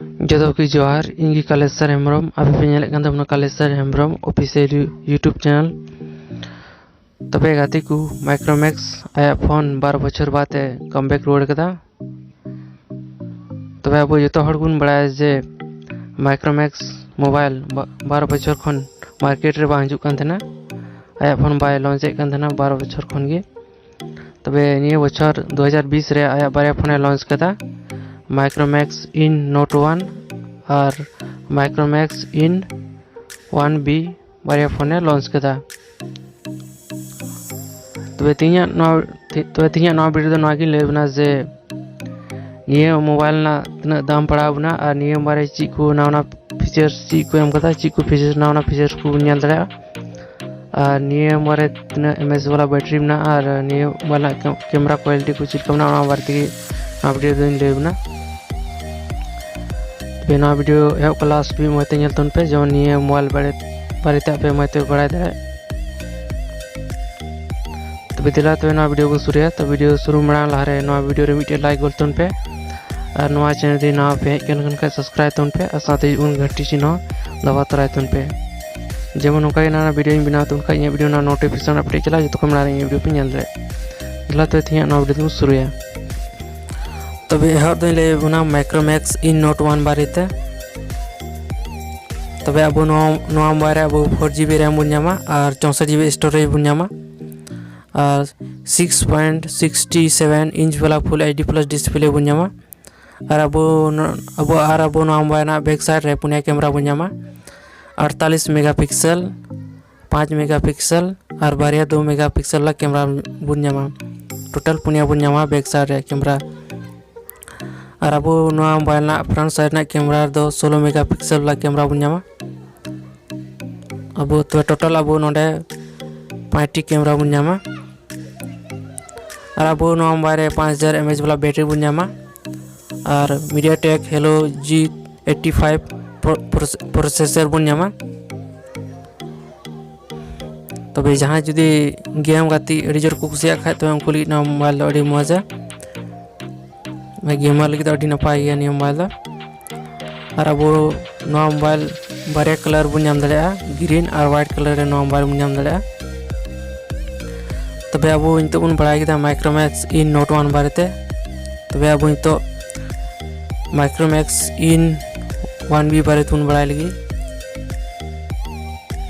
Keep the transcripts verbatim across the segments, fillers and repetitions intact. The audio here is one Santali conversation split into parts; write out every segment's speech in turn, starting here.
ᱡᱚᱛᱚ ᱠᱚ ᱡᱚᱦᱟᱨ, ᱤᱧ ᱜᱮ ᱠᱟᱞᱮᱥᱚᱨ ᱦᱮᱢᱵᱨᱚᱢ᱾ ᱟᱯᱮ ᱯᱮ ᱧᱮᱞᱮᱫ ᱠᱟᱱ ᱛᱟᱵᱚᱱᱟ Kalesor Hembrom official you-, YouTube channel. ᱛᱚᱵᱮ ᱜᱟᱛᱮ ᱠᱚ, ᱢᱟᱭᱠᱨᱳᱢᱮᱠᱥ ᱟᱭᱟᱜ ᱯᱷᱳᱱ ᱵᱟᱨ ᱵᱚᱪᱷᱚᱨ ᱵᱟᱫ ᱮ ᱠᱟᱢᱵᱮᱠ ᱨᱩᱣᱟᱹᱲ ᱠᱟᱫᱟ᱾ ᱛᱚᱵᱮ ᱟᱵᱚ ᱡᱚᱛᱚ ᱦᱚᱲ ᱵᱚᱱ ᱵᱟᱲᱟᱭᱟ ᱡᱮ ᱢᱟᱭᱠᱨᱳᱢᱮᱠᱥ ᱢᱳᱵᱟᱭᱤᱞ ᱵᱟ-, ᱵᱟᱨ ᱵᱚᱪᱷᱚᱨ ᱠᱷᱚᱱ ᱢᱟᱨᱠᱮᱴ ᱨᱮ ᱵᱟᱝ ᱦᱤᱡᱩᱜ ᱠᱟᱱ ᱛᱟᱦᱮᱱᱟ᱾ ᱟᱭᱟᱜ ᱯᱷᱳᱱ ᱵᱟᱭ ᱞᱚᱧᱪ ᱮᱫ ᱠᱟᱱ ᱛᱟᱦᱮᱱᱟ ᱵᱟᱨ ᱵᱚᱪᱷᱚᱨ ᱠᱷᱚᱱ ᱜᱮ᱾ ᱛᱚᱵᱮ ᱱᱤᱭᱟᱹ ᱵᱚᱪᱷᱚᱨ ᱫᱩ ᱦᱟᱡᱟᱨ ᱵᱤᱥ ᱨᱮ ᱟᱭᱟᱜ ᱵᱟᱨᱭᱟ ᱯᱷᱳᱱᱮ ᱞᱚᱧᱪ ᱠᱟᱫᱟ, ᱢᱟᱭᱠᱨᱳᱢᱮᱠᱥ ᱤᱱ ᱱᱳᱴ ᱚᱣᱟᱱ ᱟᱨ ᱢᱟᱭᱠᱨᱳᱢᱮᱠᱥ ᱤᱱ ᱚᱣᱟᱱ ᱵᱤ, ᱵᱟᱨᱭᱟ ᱯᱷᱳᱱᱮ ᱞᱚᱧᱪ ᱠᱟᱫᱟ᱾ ᱛᱚᱵᱮ ᱛᱮᱦᱮᱧᱟᱜ ᱱᱚᱣᱟ, ᱛᱚᱵᱮ ᱛᱮᱦᱮᱧᱟᱜ ᱱᱚᱣᱟ ᱵᱷᱤᱰᱤᱭᱳ ᱫᱚ ᱱᱚᱣᱟ ᱜᱤᱧ ᱞᱟᱹᱭ ᱟᱵᱚᱱᱟ ᱡᱮ ᱱᱤᱭᱟᱹ ᱢᱳᱵᱟᱭᱤᱞ ᱨᱮᱱᱟᱜ ᱛᱤᱱᱟᱹᱜ ᱫᱟᱢ ᱯᱟᱲᱟᱣ ᱟᱵᱚᱱᱟ ᱟᱨ ᱱᱤᱭᱟᱹ ᱵᱟᱨᱮ ᱪᱮᱫ ᱠᱚ ᱱᱟᱣᱟ ᱱᱟᱣᱟ ᱯᱷᱤᱪᱟᱨᱥ, ᱪᱮᱫ ᱠᱚ ᱮᱢ ᱠᱟᱫᱟ, ᱪᱮᱫ ᱠᱚ ᱯᱷᱤᱪᱟᱨᱥ, ᱱᱟᱣᱟ ᱱᱟᱣᱟ ᱯᱷᱤᱪᱟᱨᱥ ᱠᱚᱵᱚᱱ ᱧᱮᱞ ᱫᱟᱲᱮᱭᱟᱜᱼᱟ᱾ ᱟᱨ ᱱᱤᱭᱟᱹ ᱢᱳᱵᱟᱭᱤᱞ ᱨᱮ ᱛᱤᱱᱟᱹᱜ ᱮᱢ ᱮᱭᱤᱪ ᱵᱟᱞᱟ ᱵᱮᱴᱨᱤ ᱢᱮᱱᱟᱜᱼᱟ ᱟᱨ ᱱᱤᱭᱟᱹ ᱢᱳᱵᱟᱭᱤᱞ ᱨᱮᱱᱟᱜ ᱠᱮ-, ᱠᱮᱢᱮᱨᱟ ᱠᱳᱣᱟᱞᱤᱴᱤ ᱠᱚ ᱪᱮᱫ ᱞᱮᱠᱟ ᱢᱮᱱᱟᱜᱼᱟ, ᱚᱱᱟ ᱵᱟᱨᱮ ᱛᱮᱜᱮ ᱱᱚᱣᱟ ᱵᱷᱤᱰᱤᱭᱳ ᱫᱚᱧ ᱞᱟᱹᱭ ᱟᱵᱚᱱᱟ᱾ ᱛᱚᱵᱮ ᱱᱚᱣᱟ ᱵᱷᱤᱰᱤᱭᱳ ᱮᱦᱚᱵ ᱠᱷᱚᱱ ᱞᱟᱥᱴ ᱦᱟᱹᱵᱤᱡ ᱢᱚᱡᱽ ᱛᱮ ᱧᱮᱞ ᱛᱟᱵᱚᱱ ᱯᱮ, ᱡᱮᱢᱚᱱ ᱱᱤᱭᱟᱹ ᱢᱳᱵᱟᱭᱤᱞ ᱵᱟᱨᱮ, ᱵᱟᱨᱮᱛᱮ ᱟᱯᱮ ᱢᱚᱡᱽ ᱛᱮ ᱵᱟᱲᱟᱭ ᱫᱟᱲᱮᱭᱟᱜ᱾ ᱛᱚᱵᱮ ᱫᱮᱞᱟ ᱛᱚᱵᱮ ᱱᱚᱣᱟ ᱵᱷᱤᱰᱤᱭᱳ ᱵᱚᱱ ᱥᱩᱨᱩᱭᱟ᱾ ᱛᱚ ᱵᱷᱤᱰᱤᱭᱳ ᱥᱩᱨᱩ ᱢᱟᱲᱟᱝ ᱞᱟᱦᱟᱨᱮ ᱱᱚᱣᱟ ᱵᱷᱤᱰᱤᱭᱳ ᱨᱮ ᱢᱤᱫᱴᱮᱡ ᱞᱟᱭᱤᱠ ᱜᱚᱞ ᱛᱟᱵᱚᱱ ᱯᱮ ᱟᱨ ᱱᱚᱣᱟ ᱪᱮᱱᱮᱞ ᱨᱮ ᱱᱟᱣᱟ ᱯᱮ ᱦᱮᱡ ᱟᱠᱟᱱ ᱠᱷᱟᱱ ᱥᱟᱵᱥᱠᱨᱟᱭᱤᱵ ᱛᱟᱵᱚᱱ ᱯᱮ ᱟᱨ ᱥᱟᱶᱛᱮ ᱦᱤᱡᱩᱜ ᱠᱟᱱ ᱜᱷᱟᱱᱴᱤ ᱪᱤᱱᱦᱟᱹ ᱫᱟᱵᱟᱣ ᱛᱚᱨᱟᱭ ᱛᱟᱵᱚᱱ ᱯᱮ᱾ ᱡᱮᱢᱚᱱ ᱱᱚᱝᱠᱟ ᱜᱮ ᱱᱟᱣᱟ ᱵᱷᱤᱰᱤᱭᱳᱧ ᱵᱮᱱᱟᱣ ᱛᱟᱵᱚᱱ ᱠᱷᱟᱡ ᱤᱧᱟᱹᱜ ᱵᱷᱤᱰᱤᱭᱳ ᱨᱮᱱᱟᱜ ᱱᱳᱴᱤᱯᱷᱤᱠᱮᱥᱚᱱ ᱟᱯᱰᱮᱴ ᱪᱟᱞᱟᱜᱼᱟ, ᱡᱚᱛᱚ ᱠᱷᱚᱱ ᱢᱟᱲᱟᱝ ᱨᱮ ᱤᱧᱟᱹᱜ ᱵᱷᱤᱰᱤᱭᱳ ᱯᱮ ᱧᱮᱞ ᱫᱟᱲᱮᱭᱟᱜᱼᱟ᱾ ᱫᱮᱞᱟ ᱛᱚᱵᱮ ᱛᱮᱦᱮᱧᱟᱜ ᱱᱚᱣᱟ ᱵᱷᱤᱰᱤᱭᱳ ᱫᱚᱵᱚᱱ ᱥᱩᱨᱩᱭᱟ᱾ ᱛᱚᱵᱮ ᱮᱦᱚᱵ ᱫᱚᱧ ᱞᱟᱹᱭ ᱟᱵᱚᱱᱟ ᱢᱟᱭᱠᱨᱳᱢᱮᱠᱥ ᱤᱱ ᱱᱳᱴ ᱚᱣᱟᱱ ᱵᱟᱨᱮᱛᱮ᱾ ᱛᱚᱵᱮ ᱟᱵᱚ ᱱᱚᱣᱟ, ᱱᱚᱣᱟ ᱢᱳᱵᱟᱭᱤᱞ ᱨᱮ ᱟᱵᱚ ᱯᱷᱳᱨ ᱡᱤ ᱵᱤ ᱨᱮᱢ ᱵᱚᱱ ᱧᱟᱢᱟ ᱟᱨ ᱪᱳᱥᱚᱴ ᱡᱤ ᱵᱤ ᱥᱴᱳᱨᱮᱡᱽ ᱵᱚᱱ ᱧᱟᱢᱟ ᱟᱨ six point sixty seven inch ᱵᱟᱞᱟ full H D plus display ᱵᱚᱱ ᱧᱟᱢᱟ᱾ ᱟᱨ ᱟᱵᱚ ᱱᱚ-, ᱟᱵᱚ ᱟᱨ ᱟᱵᱚ ᱱᱚᱣᱟ ᱢᱳᱵᱟᱭᱤᱞ ᱨᱮᱱᱟᱜ ᱵᱮᱠ ᱥᱟᱭᱤᱰ ᱨᱮ ᱯᱩᱱᱭᱟ ᱠᱮᱢᱮᱨᱟ ᱵᱚᱱ ᱧᱟᱢᱟ, ᱟᱴᱛᱟᱞᱤᱥ ᱢᱮᱜᱟᱯᱤᱠᱥᱮᱞ, ᱯᱟᱸᱪ ᱢᱮᱜᱟᱯᱤᱠᱥᱮᱞ ᱟᱨ ᱵᱟᱨᱭᱟ ᱫᱩ ᱢᱮᱜᱟᱯᱤᱠᱥᱮᱞ ᱨᱮᱱᱟᱜ ᱠᱮᱢᱮᱨᱟ ᱵᱚᱱ ᱧᱟᱢᱟ᱾ ᱴᱳᱴᱟᱞ ᱯᱩᱱᱭᱟ ᱵᱚᱱ ᱧᱟᱢᱟ ᱵᱮᱠ ᱥᱟᱭᱤᱰ ᱨᱮ ᱠᱮᱢᱮᱨᱟ᱾ ᱟᱨ ᱟᱵᱚ ᱱᱚᱣᱟ ᱢᱳᱵᱟᱭᱤᱞ ᱨᱮᱱᱟᱜ ᱯᱷᱨᱚᱱᱴ ᱥᱟᱭᱤᱰ ᱨᱮᱱᱟᱜ ᱠᱮᱢᱮᱨᱟ ᱨᱮᱫᱚ ᱥᱳᱞᱳ ᱢᱮᱜᱟᱯᱤᱠᱥᱮᱞ ᱵᱟᱞᱟ ᱠᱮᱢᱮᱨᱟ ᱵᱚᱱ ᱧᱟᱢᱟ᱾ ᱟᱵᱚ ᱛᱚᱵᱮ ᱴᱳᱴᱟᱞ ᱟᱵᱚ ᱱᱚᱰᱮ ᱯᱟᱸᱪᱴᱤ ᱠᱮᱢᱮᱨᱟ ᱵᱚᱱ ᱧᱟᱢᱟ᱾ ᱟᱨ ᱟᱵᱚ ᱱᱚᱣᱟ ᱢᱳᱵᱟᱭᱤᱞ ᱨᱮ ᱯᱟᱸᱪ ᱦᱟᱡᱟᱨ ᱮᱢ ᱮᱭᱤᱪ ᱵᱟᱞᱟ ᱵᱮᱴᱨᱤ ᱵᱚᱱ ᱧᱟᱢᱟ ᱟᱨ MediaTek Helio G eighty five ᱯᱨᱚ-, ᱯᱨᱚᱥᱮ-, ᱯᱨᱚᱥᱮᱥᱚᱨ ᱵᱚᱱ ᱧᱟᱢᱟ᱾ ᱛᱚᱵᱮ ᱡᱟᱦᱟᱸᱭ ᱡᱩᱫᱤ ᱜᱮᱢ ᱜᱟᱛᱮᱜ ᱟᱹᱰᱤ ᱡᱳᱨ ᱠᱚ ᱠᱩᱥᱤᱭᱟᱜ ᱠᱷᱟᱡ, ᱛᱚᱵᱮ ᱩᱱᱠᱩ ᱞᱟᱹᱜᱤᱫ ᱱᱚᱣᱟ ᱢᱳᱵᱟᱭᱤᱞ ᱫᱚ ᱟᱹᱰᱤ ᱢᱚᱡᱟ᱾ ᱜᱮᱢᱟᱨ ᱞᱟᱹᱜᱤᱫ ᱫᱚ ᱟᱹᱰᱤ ᱱᱟᱯᱟᱭ ᱜᱮᱭᱟ ᱱᱤᱭᱟᱹ ᱢᱳᱵᱟᱭᱤᱞ ᱫᱚ᱾ ᱟᱨ ᱟᱵᱚ ᱱᱚᱣᱟ ᱢᱳᱵᱟᱭᱤᱞ ᱵᱟᱨᱭᱟ ᱠᱟᱞᱟᱨ ᱵᱚᱱ ᱧᱟᱢ ᱫᱟᱲᱮᱭᱟᱜᱼᱟ, ᱜᱨᱤᱱ ᱟᱨ ᱦᱳᱣᱟᱭᱤᱴ ᱠᱟᱞᱟᱨ ᱨᱮ ᱱᱚᱣᱟ ᱢᱳᱵᱟᱭᱤᱞ ᱵᱚᱱ ᱧᱟᱢ ᱫᱟᱲᱮᱭᱟᱜᱼᱟ᱾ ᱛᱚᱵᱮ ᱟᱵᱚ ᱱᱤᱛᱚᱜ ᱵᱚᱱ ᱵᱟᱲᱟᱭ ᱠᱮᱫᱟ ᱢᱟᱭᱠᱨᱳᱢᱮᱠᱥ ᱤᱱ ᱱᱳᱴ ᱚᱣᱟᱱ ᱵᱟᱨᱮᱛᱮ᱾ ᱛᱚᱵᱮ ᱟᱵᱚ ᱱᱤᱛᱚᱜ ᱢᱟᱭᱠᱨᱳᱢᱮᱠᱥ ᱤᱱ ᱚᱣᱟᱱ ᱵᱤ ᱵᱟᱨᱮ ᱛᱮᱵᱚᱱ ᱵᱟᱲᱟᱭ ᱞᱟᱹᱜᱤᱫ᱾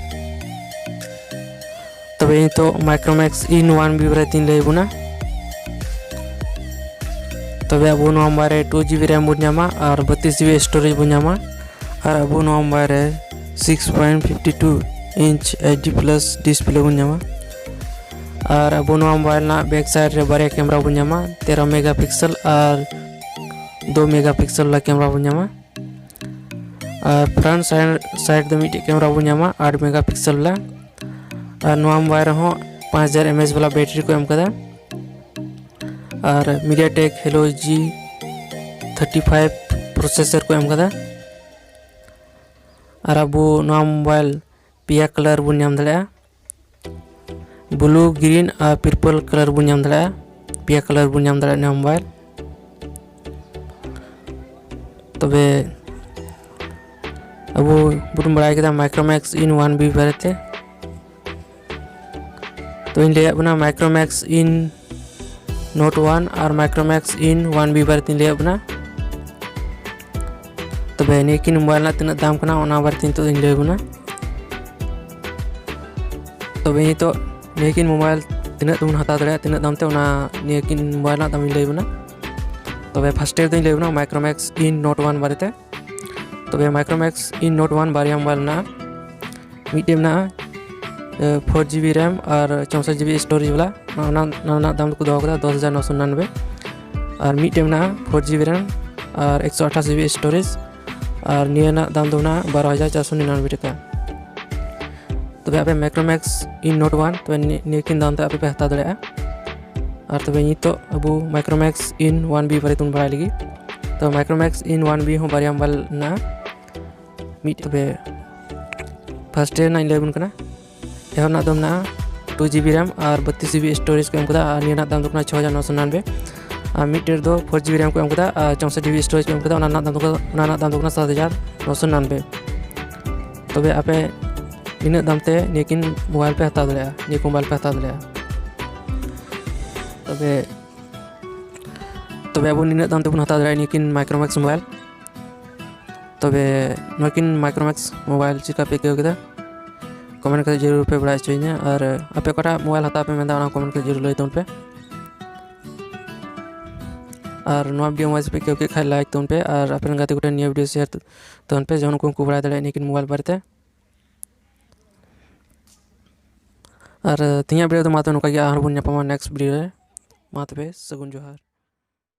ᱛᱚᱵᱮ ᱱᱤᱛᱚᱜ ᱢᱟᱭᱠᱨᱳᱢᱮᱠᱥ ᱤᱱ ᱚᱣᱟᱱ ᱵᱤ ᱵᱟᱨᱮ ᱛᱤᱧ ᱞᱟᱹᱭ ᱟᱵᱚᱱᱟ᱾ ᱛᱚᱵᱮ ᱟᱵᱚ ᱱᱚᱣᱟ ᱢᱳᱵᱟᱭᱤᱞ ᱨᱮ ᱴᱩ ᱡᱤ ᱵᱤ ᱨᱮᱢ ᱵᱚᱱ ᱧᱟᱢᱟ ᱟᱨ ᱵᱟᱛᱤᱥ ᱡᱤ ᱵᱤ ᱥᱴᱳᱨᱮᱡᱽ ᱵᱚᱱ ᱧᱟᱢᱟ᱾ ᱟᱨ ᱟᱵᱚ ᱱᱚᱣᱟ ᱢᱳᱵᱟᱭᱤᱞ ᱨᱮ six point fifty two inch H D plus display ᱵᱚᱱ ᱧᱟᱢᱟ᱾ ᱟᱨ ᱟᱵᱚ ᱱᱚᱣᱟ ᱢᱳᱵᱟᱭᱤᱞ ᱨᱮᱱᱟᱜ ᱵᱮᱠ ᱥᱟᱭᱤᱰ ᱨᱮ ᱵᱟᱨᱭᱟ ᱠᱮᱢᱮᱨᱟ ᱵᱚᱱ ᱧᱟᱢᱟ, ᱛᱮᱨᱚ ᱢᱮᱜᱟ ᱯᱤᱠᱥᱮᱞ ᱟᱨ ᱫᱩ ᱢᱮᱜᱟ ᱯᱤᱠᱥᱮᱞ ᱨᱮᱱᱟᱜ ᱠᱮᱢᱮᱨᱟ ᱵᱚᱱ ᱧᱟᱢᱟ᱾ ᱟᱨ ᱯᱷᱨᱚᱱᱴ ᱥᱟᱭᱤᱰ ᱥᱟᱭᱤᱰ ᱫᱚ ᱢᱤᱫᱴᱮᱡ ᱠᱮᱢᱮᱨᱟ ᱵᱚᱱ ᱧᱟᱢᱟ ᱟᱴ ᱢᱮᱜᱟ ᱯᱤᱠᱥᱮᱞ ᱨᱮᱱᱟᱜ᱾ ᱟᱨ ᱱᱚᱣᱟ ᱢᱳᱵᱟᱭᱤᱞ ᱨᱮᱦᱚᱸ ᱯᱟᱸᱪ ᱦᱟᱡᱟᱨ ᱮᱢ ᱮᱭᱤᱪ ᱵᱟᱞᱟ ᱵᱮᱴᱨᱤ ᱠᱚ ᱮᱢ ᱠᱟᱫᱟ᱾ ᱟᱨ ᱢᱤᱰᱤᱭᱟ ᱴᱮᱠ ᱦᱮᱞᱳ ᱡᱤ ᱛᱷᱟᱨᱴᱤ ᱯᱷᱟᱭᱤᱵᱷ ᱯᱨᱚᱥᱮᱥᱚᱨ ᱠᱚ ᱮᱢ ᱠᱟᱫᱟ᱾ ᱟᱨ ᱟᱵᱚ ᱱᱚᱣᱟ ᱢᱳᱵᱟᱭᱤᱞ ᱯᱮᱭᱟ ᱠᱟᱞᱟᱨ ᱵᱚᱱ ᱧᱟᱢ ᱫᱟᱲᱮᱭᱟᱜᱼᱟ, ᱵᱞᱩ, ᱜᱨᱤᱱ ᱟᱨ ᱯᱤᱨᱯᱚᱞ ᱠᱟᱞᱟᱨ ᱵᱚᱱ ᱧᱟᱢ ᱫᱟᱲᱮᱭᱟᱜᱼᱟ᱾ ᱯᱮᱭᱟ ᱠᱟᱞᱟᱨ ᱵᱚᱱ ᱧᱟᱢ ᱫᱟᱲᱮᱭᱟᱜᱼᱟ ᱱᱚᱣᱟ ᱢᱳᱵᱟᱭᱤᱞ᱾ ᱛᱚᱵᱮ ᱟᱵᱚ ᱵᱚᱱ ᱵᱟᱲᱟᱭ ᱠᱮᱫᱟ ᱢᱟᱭᱠᱨᱳᱢᱮᱠᱥ ᱤᱱ ᱚᱣᱟᱱ ᱵᱤ ᱵᱟᱨᱮᱛᱮ᱾ ᱛᱚ ᱤᱧ ᱞᱟᱹᱭᱟᱫ ᱵᱚᱱᱟ ᱢᱟᱭᱠᱨᱳᱢᱮᱠᱥ ᱤᱱ ᱱᱳᱴ ᱚᱣᱟᱱ ᱟᱨ ᱢᱟᱭᱠᱨᱳᱢᱮᱠᱥ ᱤᱱ ᱚᱣᱟᱱ ᱵᱤ ᱵᱟᱨᱮᱛᱤᱧ ᱞᱟᱹᱭᱟᱫ ᱵᱚᱱᱟ᱾ ᱛᱚᱵᱮ ᱱᱤᱭᱟᱹ ᱠᱤᱱ ᱢᱳᱵᱟᱭᱤᱞ ᱨᱮᱱᱟᱜ ᱛᱤᱱᱟᱹᱜ ᱫᱟᱢ ᱠᱟᱱᱟ, ᱚᱱᱟ ᱵᱟᱨᱮᱛᱮ ᱱᱤᱛᱚᱜ ᱫᱚᱧ ᱞᱟᱹᱭ ᱟᱵᱚᱱᱟ᱾ ᱛᱚᱵᱮ ᱱᱤᱛᱚᱜ ᱱᱤᱭᱟᱹ ᱠᱤᱱ ᱢᱳᱵᱟᱭᱤᱞ ᱛᱤᱱᱟᱹᱜ ᱛᱮᱵᱚᱱ ᱦᱟᱛᱟᱣ ᱫᱟᱲᱮᱭᱟᱜᱼᱟ, ᱛᱤᱱᱟᱹᱜ ᱫᱟᱢ ᱛᱮ, ᱚᱱᱟ ᱱᱤᱭᱟᱹ ᱠᱤᱱ ᱢᱳᱵᱟᱭᱤᱞ ᱨᱮᱱᱟᱜ ᱫᱟᱢ ᱤᱧ ᱞᱟᱹᱭ ᱟᱵᱚᱱᱟ᱾ ᱛᱚᱵᱮ ᱯᱷᱟᱥᱴ ᱨᱮ ᱫᱚᱧ ᱞᱟᱹᱭ ᱟᱵᱚᱱᱟ ᱢᱟᱭᱠᱨᱳᱢᱮᱠᱥ ᱤᱱ ᱱᱳᱴ ᱚᱣᱟᱱ ᱵᱟᱨᱮᱛᱮ᱾ ᱛᱚᱵᱮ ᱢᱟᱭᱠᱨᱳᱢᱮᱠᱥ ᱤᱱ ᱱᱳᱴ ᱚᱣᱟᱱ ᱵᱟᱨᱭᱟ ᱢᱳᱵᱟᱭᱤᱞ ᱢᱮᱱᱟᱜᱼᱟ᱾ ᱢᱤᱫᱴᱮᱡ ᱢᱮᱱᱟᱜᱼᱟ ᱯᱷᱳᱨ ᱡᱤ ᱵᱤ ᱨᱮᱢ ᱟᱨ ᱪᱳᱥᱚᱴ ᱡᱤ ᱵᱤ ᱥᱴᱳᱨᱮᱡᱽ ᱵᱟᱞᱟ, ᱚᱱᱟ ᱚᱱᱟ ᱨᱮᱱᱟᱜ ᱫᱟᱢ ᱫᱚᱠᱚ ᱫᱚᱦᱚ ᱠᱟᱫᱟ ᱫᱚᱥ ᱦᱟᱡᱟᱨ ᱱᱚᱥᱚ ᱱᱤᱨᱟᱱᱚᱵᱵᱳᱭ᱾ ᱟᱨ ᱢᱤᱫᱴᱮᱡ ᱢᱮᱱᱟᱜᱼᱟ ᱯᱷᱳᱨ ᱡᱤ ᱵᱤ ᱨᱮᱢ ᱟᱨ ᱮᱠᱥᱚ ᱟᱴᱷᱟᱥ ᱡᱤ ᱵᱤ ᱥᱴᱳᱨᱮᱡᱽ, ᱟᱨ ᱱᱤᱭᱟᱹ ᱨᱮᱱᱟᱜ ᱫᱟᱢ ᱫᱚ ᱢᱮᱱᱟᱜᱼᱟ ᱵᱟᱨᱚ ᱦᱟᱡᱟᱨ ᱪᱟᱨᱥᱚ ᱱᱤᱨᱟᱱᱚᱵᱵᱳᱭ ᱴᱟᱠᱟ᱾ ᱛᱚᱵᱮ ᱟᱯᱮ ᱢᱟᱭᱠᱨᱳᱢᱮᱠᱥ ᱤᱱ ᱱᱳᱴ ᱚᱣᱟᱱ, ᱛᱚᱵᱮ ᱱᱤ- ᱱᱤᱭᱟᱹ ᱠᱤᱱ ᱫᱟᱢ ᱛᱮ ᱟᱯᱮ ᱯᱮ ᱦᱟᱛᱟᱣ ᱫᱟᱲᱮᱭᱟᱜᱼᱟ᱾ ᱟᱨ ᱛᱚᱵᱮ ᱱᱤᱛᱚᱜ ᱟᱵᱚ ᱢᱟᱭᱠᱨᱳᱢᱮᱠᱥ ᱤᱱ ᱚᱣᱟᱱ ᱵᱤ ᱵᱟᱨᱮ ᱛᱮᱵᱚᱱ ᱵᱟᱲᱟᱭ ᱞᱟᱹᱜᱤᱫ᱾ ᱛᱚ ᱢᱟᱭᱠᱨᱳᱢᱮᱠᱥ ᱤᱱ ᱚᱣᱟᱱ ᱵᱤ ᱦᱚᱸ ᱵᱟᱨᱭᱟ ᱢᱳᱵᱟᱭᱤᱞ ᱢᱮᱱᱟᱜᱼᱟ᱾ ᱢᱤᱫ ᱛᱚᱵᱮ ᱯᱷᱟᱥᱴ ᱨᱮᱱᱟᱜ ᱤᱧ ᱞᱟᱹᱭ ᱟᱵᱚᱱ ᱠᱟᱱᱟ᱾ ᱮᱦᱚᱵ ᱨᱮᱱᱟᱜ ᱫᱚ ᱢᱮᱱᱟᱜᱼᱟ ᱴᱩ ᱡᱤ ᱵᱤ ᱨᱮᱢ ᱟᱨ ᱵᱟᱛᱤᱥ ᱡᱤ ᱵᱤ ᱥᱴᱳᱨᱮᱡᱽ ᱠᱚ ᱮᱢ ᱠᱟᱫᱟ, ᱟᱨ ᱱᱤᱭᱟᱹ ᱨᱮᱱᱟᱜ ᱫᱟᱢ ᱫᱚ ᱠᱟᱱᱟ ᱪᱷᱚ ᱦᱟᱡᱟᱨ ᱱᱚᱥᱚ ᱱᱤᱨᱟᱱᱚᱵᱵᱳᱭ᱾ ᱟᱨ ᱢᱤᱫᱴᱮᱱ ᱫᱚ ᱯᱷᱳᱨ ᱡᱤ ᱵᱤ ᱨᱮᱢ ᱠᱚ ᱮᱢ ᱠᱮᱫᱟ ᱟᱨ ᱪᱳᱥᱚᱴᱴᱤ ᱡᱤ ᱵᱤ ᱥᱴᱳᱨᱮᱡᱽ ᱠᱚ ᱮᱢ ᱠᱮᱫᱟ, ᱚᱱᱟ ᱨᱮᱱᱟᱜ ᱫᱟᱢ ᱫᱚ ᱚᱱᱟ ᱨᱮᱱᱟᱜ ᱫᱟᱢ ᱫᱚ ᱠᱟᱱᱟ ᱥᱟᱛ ᱦᱟᱡᱟᱨ ᱱᱚᱥᱚ ᱱᱤᱨᱟᱱᱚᱵᱵᱳᱭ᱾ ᱛᱚᱵᱮ ᱟᱯᱮ ᱱᱤᱱᱟᱹᱜ ᱫᱟᱢ ᱛᱮ ᱱᱤᱭᱟᱹ ᱠᱤᱱ ᱢᱳᱵᱟᱭᱤᱞ ᱯᱮ ᱦᱟᱛᱟᱣ ᱫᱟᱲᱮᱭᱟᱜᱼᱟ, ᱱᱤᱭᱟᱹ ᱠᱤᱱ ᱢᱳᱵᱟᱭᱤᱞ ᱯᱮ ᱦᱟᱛᱟᱣ ᱫᱟᱲᱮᱭᱟᱜᱼᱟ᱾ ᱛᱚᱵᱮ ᱛᱚᱵᱮ ᱟᱵᱚ ᱱᱤᱱᱟᱹᱜ ᱫᱟᱢ ᱛᱮᱵᱚᱱ ᱦᱟᱛᱟᱣ ᱫᱟᱲᱮᱭᱟᱜᱼᱟ ᱱᱤᱭᱟᱹ ᱠᱤᱱ ᱢᱟᱭᱠᱨᱳᱢᱮᱠᱥ ᱢᱳᱵᱟᱭᱤᱞ᱾ ᱛᱚᱵᱮ ᱱᱚᱣᱟ ᱠᱤᱱ ᱢᱟᱭᱠᱨᱳᱢᱮᱠᱥ ᱢᱳᱵᱟᱭᱤᱞ ᱪᱮᱠᱟ ᱯᱮ ᱟᱹᱭᱠᱟᱹᱣ ᱠᱮᱫᱟ? ᱠᱚᱢᱮᱱᱴ ᱠᱟᱛᱮ ᱡᱟᱹᱨᱩᱲ ᱯᱮ ᱵᱟᱲᱟᱭ ᱦᱚᱪᱚᱭᱤᱧᱟ᱾ ᱟᱨ ᱟᱯᱮ ᱚᱠᱟᱴᱟᱜ ᱢᱳᱵᱟᱭᱤᱞ ᱦᱟᱛᱟᱣ ᱯᱮ ᱢᱮᱱᱫᱟ, ᱚᱱᱟ ᱠᱚᱢᱮᱱᱴ ᱠᱟᱛᱮ ᱡᱟᱹᱨᱩᱲ ᱞᱟᱹᱭ ᱛᱟᱵᱚᱱ ᱯᱮ᱾ ᱟᱨ ᱱᱚᱣᱟ ᱵᱷᱤᱰᱤᱭᱳ ᱢᱚᱡᱽ ᱯᱮ ᱟᱹᱭᱠᱟᱹᱣ ᱠᱮᱫ ᱠᱷᱟᱱ ᱞᱟᱭᱤᱠ ᱛᱟᱵᱚᱱ ᱯᱮ, ᱟᱨ ᱟᱯᱮ ᱨᱮᱱ ᱜᱟᱛᱮ ᱠᱚᱴᱷᱮᱱ ᱱᱤᱭᱟᱹ ᱵᱷᱤᱰᱤᱭᱳ ᱥᱮᱭᱟᱨ ᱛᱟᱵᱚᱱ ᱯᱮ, ᱡᱮᱢᱚᱱ ᱩᱱᱠᱩ ᱦᱚᱸᱠᱚ ᱵᱟᱲᱟᱭ ᱫᱟᱲᱮᱭᱟᱜᱼᱟ ᱱᱤᱭᱟᱹ ᱠᱤᱱ ᱢᱳᱵᱟᱭᱤᱞ ᱵᱟᱨᱮᱛᱮ᱾ ᱟᱨ ᱛᱮᱦᱮᱧᱟᱜ ᱵᱷᱤᱰᱤᱭᱳ ᱫᱚ ᱢᱟ ᱛᱚᱵᱮ ᱱᱚᱝᱠᱟ ᱜᱮ, ᱟᱨᱦᱚᱸ ᱵᱚᱱ ᱧᱟᱯᱟᱢᱟ ᱱᱮᱠᱥᱴ ᱵᱷᱤᱰᱤᱭᱳ ᱨᱮ᱾ ᱢᱟ ᱛᱚᱵᱮ ᱥᱟᱹᱜᱩᱱ ᱡᱚᱦᱟᱨ᱾